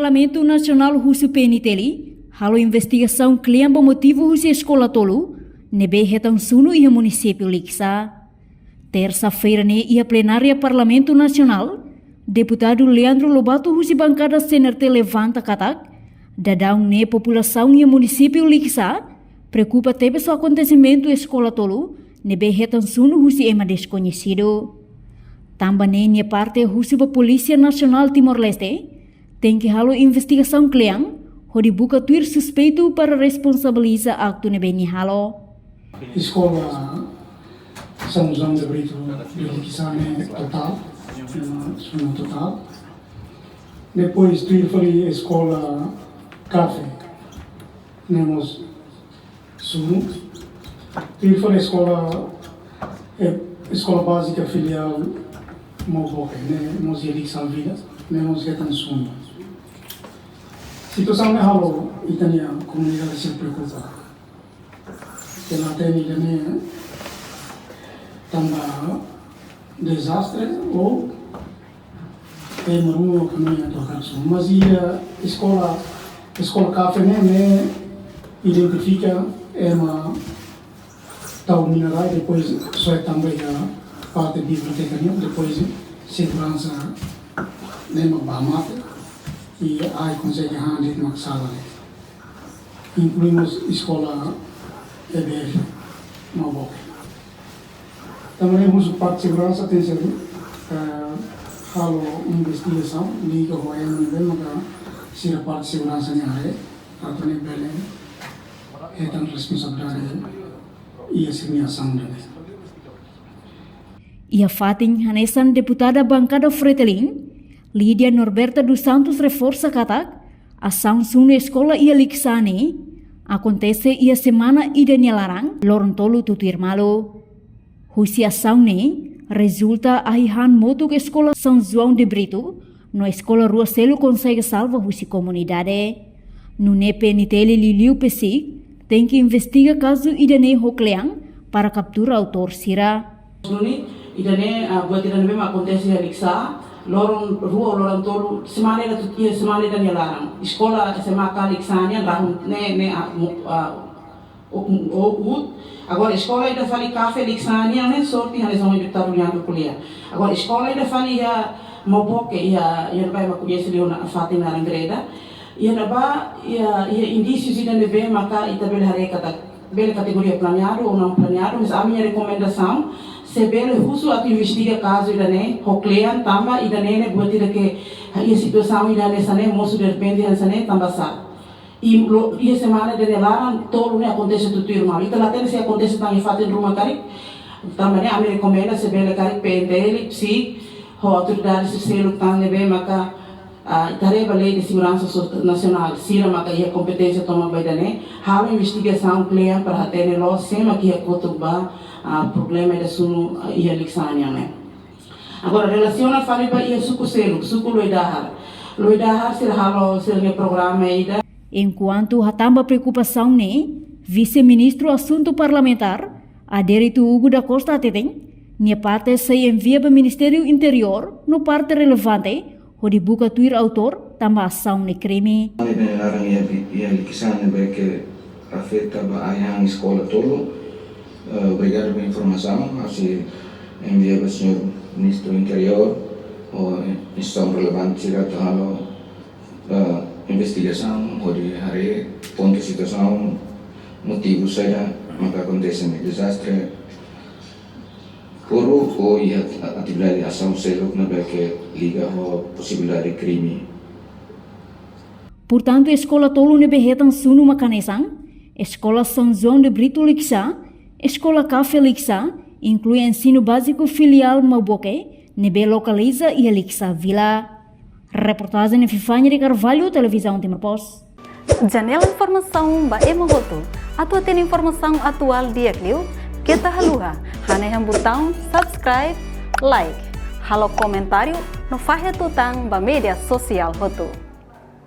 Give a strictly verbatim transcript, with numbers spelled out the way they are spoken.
Parlamentu Nasionál husu P N T L halo investigasaun kle'an ba motivu husi eskola tolu ne'ebé hetan sunu iha munisípiu Likisá. Tersa-feira ne'e iha plenária Parlamentu Nasionál, Deputadu Leandro Lobato husi bankada C N R T levanta katak, daudaun ne'e populasaun iha munisípiu Likisá preokupa tebes ho akontesimentu eskola tolu ne'ebé hetan sunu husi ema deskoñesidu. Tanba ne'e nia parte husu ba Polísia Nasionál Timor-Leste tenke halo investigasaun kle'an hodi buka tuir suspeitu para responsabiliza aktu ne'ebé nia halo. Eskola São João de Brito de Likisá ne'e totál, eh, sunu totál. Depois tuir fali eskola Kafe, ne'e mós sunu. Tuir fali eskola, eh, eskola bázika filiál Mauboke, ne'e mós iha Likisá Vila, ne'e mós hetan sunu. Situasaun ne'e halo ita-nia komunidade sira preokupa. Ita la hatene ida-ne'e tanba dezastre ou ema ruma ka nia troka sunu. Mas iha eskola, eskola Kafe ne'e, ne'e identifika ema tau mina-rai, depois soe tanba iha parte biblioteka nian, depois seguransa ne'e mak bá mate, i ai konsege han de'it mak sala ne'e. Inklui mós eskola E B F Mauboke. Tanba ne'e husu parte seguransa tenke, eh, halo investigasaun, liga ho ema ne'ebé maka sira parte seguransa nian haree, atu nune'e bele hetan responsabilidade iha sira-nia asaun ida-ne'e. Iha fatin hanesan, deputada bankada Fretilin, Lídia Norberta dos Santos, reforsa katak asaun sunu eskola iha Likisá ne'e akontese iha semana ida nia laran, loron tolu tutuir malu. Husi asaun ne'e rezulta ahi han motuk eskola São João de Brito no eskola rua seluk konsege salva husi komunidade. Nune'e P N T L liuliu PCIC tenke investiga kazu ida-ne'e ho kle'an para kaptura autór sira. Duni, ida-ne'e, ah, buat ida ne'ebé mak akontese iha Likisá, loron rua, loron tolu, semana ida tut-, iha semana ida nia laran. Eskola S M A K Likisá nian, rahun ne'e, ne'e, ah, mu-, ah, o, o, ut. Agora eskola ida fali Kafe Likisá nian ne'e, sorte hanesan ohin deputadu Leandro ko'alia. Agora eskola ida fali iha Mauboke, iha, iha ne'ebá ema koñese liu ona fatin naran Greda. Iha ne'ebá, iha, iha indísius ida ne'ebé maka ita bele haree katak bele kategoria planeadu ou não planeadu, mas ami-nia rekomendasaun, se bele husu atu investiga kazu ida-ne'e ho kle'an, tanba ida-ne'e ne'e buat ida ke iha situasaun ida hanesan ne'e mosu derrepente hanesan ne'e tanba sá. I lo, iha semana ida nia laran tolu ne'e akontese tutuir malu. Ita la hatene se akontese tan iha fatin ruma karik. Tanba ne'e ami rekomenda se bele karik P N T L, PCIC, ho autoridade sira seluk tan ne'ebé maka, ah, ita haree ba Lei de Segurança So-, Nacional, sira maka iha kompeténsia tomak ba ida-ne'e, halo investigasaun kle'an para hatene loos sé mak iha kotuk ba, ah, problema ida sunu, ah, iha Likisá nian ne'e. Agora, relasiona fali ba iha suku seluk, suku Loidahar. Loidahar sira halo sira-nia programa ida. Enkuantu hatán ba preokupasaun ne'e, Vise-Ministru Asuntu Parlamentár, Adérito Hugo da Costa hateten, nia parte sei envia ba Ministériu Interiór no parte relevante, hodi buka tuir autór, tanba asaun ne'e krime. Ami bene laran iha, iha Likisá ne'ebé ke afeta ba ahi-han eskola tolu. Eh, obrigadu ba informasaun, ami sei envia ba señór Ministru Interiór, ho instituisaun relevante sira atu halo, eh, investigasaun, hodi haree pontu situasaun, motivu saida maka akontese ne'e dezastre, kuru ou iha atividade asaun seluk ne'ebé ke liga ho posibilidade krime. Portantu, eskola tolu ne'ebé hetan sunu mak hanesan, Eskola São João de Brito Likisá, Eskola Kafe Likisá, inklui Ensinu Báziku Filiál Mauboke, ne'ebé lokaliza iha Likisá Vila. Reportajen Epifania de Carvalho, Televizaun Timor Post. Janela informasaun ba ema hotu. Atu hatene informasaun atuál di'ak liu, keta haluha hanehan butaun subscribe, like, halo komentáriu, no fahe tutan ba média sosiál hotu.